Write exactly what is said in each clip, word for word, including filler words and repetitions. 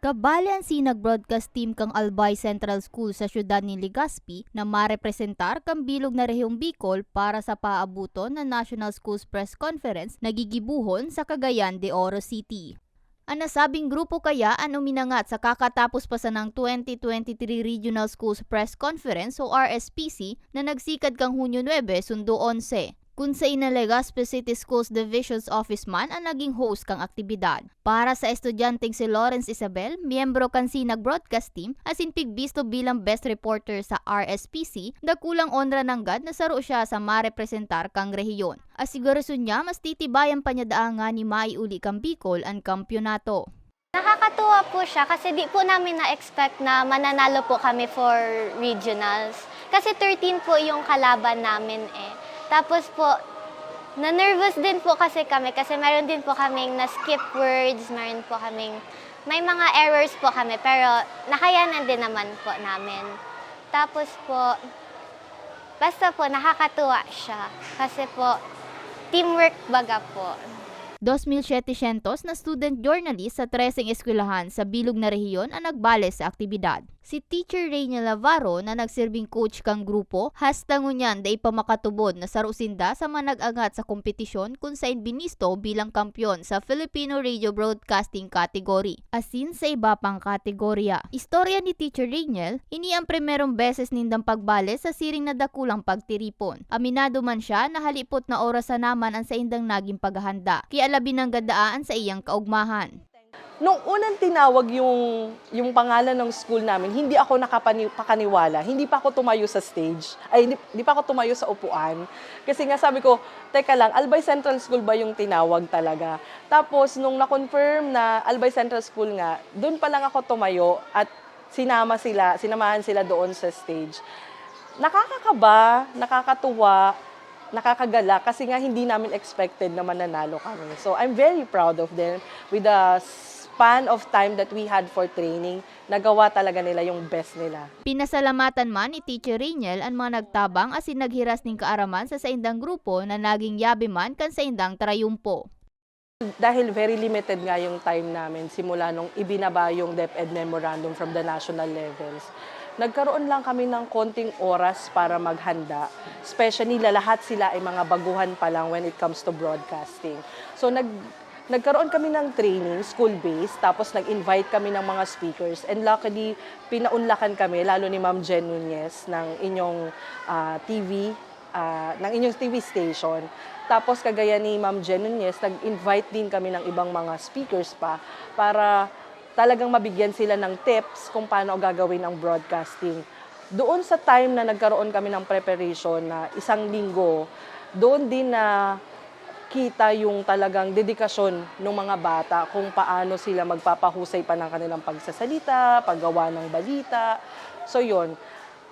Kabali an Sinag Broadcast Team kan Albay Central School sa siyudad nin Legazpi na marepresentar kan bilog na rehiyong Bicol para sa paabuton na National Schools Press Conference na gigibohon sa Cagayan de Oro City. An nasabing grupo kaya an uminangat sa kakatapos pa sanang twenty twenty-three Regional Schools Press Conference o R S P C na nagsikad kan Hunyo nuebe sundo onse, kun saen an Legazpi City Schools Division's Office man an naging host kan aktibidad. Para sa estudyanteng si Lawrence Isabel, miyembro kan Sinag Broadcast Team, asin pigbisto bilang best reporter sa R S P C, dakulang onra nanggad na saro siya sa marepresentar kan rehiyon. Asiguradon niya, mas titibayan pa niya daa nganing maiuli kan Bicol an kampyonato. Nakakatuwa po siya kasi di po namin na-expect na mananalo po kami for regionals. Kasi thirteen po yung kalaban namin eh. Tapos po, na-nervous din po kasi kami kasi meron din po kaming na-skip words, meron po kaming, may mga errors po kami, pero nakayanan din naman po namin. Tapos po, basta po, nakakatuwa siya. Kasi po, teamwork baga po. Dos mil setecientos na student journalist sa treseng eskwelahan sa bilog na rehiyon an nagbale sa aktibidad. Si Teacher Reina Navarro, na nagsirbing coach kan grupo, hasta ngunyan dai pa makatubod na saro sinda sa mga nag-angat sa kompetisyon kun saen binisto bilang kampeon sa Filipino Radio Broadcasting category, asin sa iba pang kategorya. Istorya ni Teacher Reina, ini an primerong beses nindang pagbale sa siring na dakulang pagtiripon. Aminado man siya na halipot na oras sana man an saindang nagin paghahanda, kaya labi nanggad daa an saiyang kaogmahan. Nung unang tinawag yung, yung pangalan ng school namin, hindi ako nakapani-, pakaniwala. Hindi pa ako tumayo sa stage. Ay, hindi, hindi pa ako tumayo sa upuan. Kasi nga sabi ko, "Teka lang, Albay Central School ba yung tinawag talaga?" Tapos, nung na-confirm na Albay Central School nga, dun pa lang ako tumayo at sinama sila, sinamahan sila doon sa stage. Nakakakaba, nakakatuwa, nakakagalak kasi nga hindi namin expected na mananalo kami. So, I'm very proud of them. With the span of time that we had for training, nagawa talaga nila yung best nila. Pinasalamatan man ni Teacher Reynel an mga nagtabang asin naghiras nin kaaraman sa saindang grupo na naging yabi man kan saindang trayumpo. Dahil very limited nga yung time namin simula nung ibinaba yung DepEd memorandum from the national levels, nagkaroon lang kami ng konting oras para maghanda. Especially, la-, lahat sila ay mga baguhan pa lang when it comes to broadcasting. So, nag-, nagkaroon kami ng training, school-based, tapos nag-invite kami ng mga speakers. And luckily, pinaunlakan kami, lalo ni Ma'am Jen Nunez ng inyong, ah, T V, ah, ng inyong T V station. Tapos, kagaya ni Ma'am Jen Nunez, nag-invite din kami ng ibang mga speakers pa para talagang mabigyan sila ng tips kung paano gagawin ang broadcasting. Doon sa time na nagkaroon kami ng preparation na isang linggo, doon din nakita yung talagang dedikasyon ng mga bata kung paano sila magpapahusay pa ng kanilang pagsasalita, paggawa ng balita. So, yun.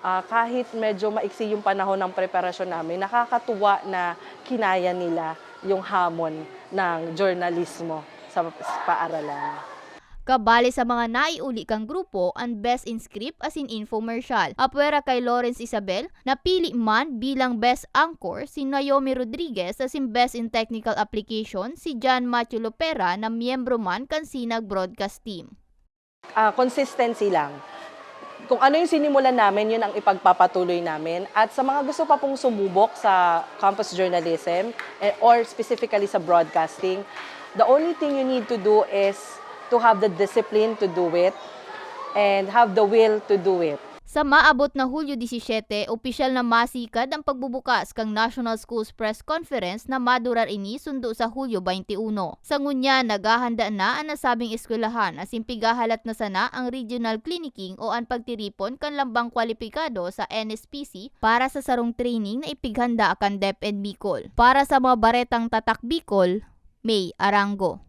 Ah, kahit medyo maiksi yung panahon ng preparasyon namin, nakakatuwa na kinaya nila yung hamon ng journalismo sa, sa paaralan. Kabali sa mga naiuli kan grupo an Best in Script asin Infomercial. Apwera kay Lawrence Isabel, napili man bilang Best Anchor si Naomi Rodriguez asin Best in Technical Application si John Matthew Lopera na miyembro man kan Sinag Broadcast Team. Ah, consistency lang. Kung ano yung sinimulan namin, yun ang ipagpapatuloy namin. At sa mga gusto pa pong sumubok sa campus journalism, eh, or specifically sa broadcasting, the only thing you need to do is to have the discipline to do it and have the will to do it. Sa maabot na Hulyo disisiete, opisyal na masikad ang pagbubukas kan National Schools Press Conference na madurar ini sundo sa Hulyo baynte uno. Sa ngunyan, naghahanda na an nasabing eskwelahan asin pighahalat na sana ang regional clinicking o an pagtiripon kan lambang kwalipikado sa N S P C para sa sarong training na ipighanda kan DepEd Bicol. Para sa mga baretang Tatak Bicol, May Arango.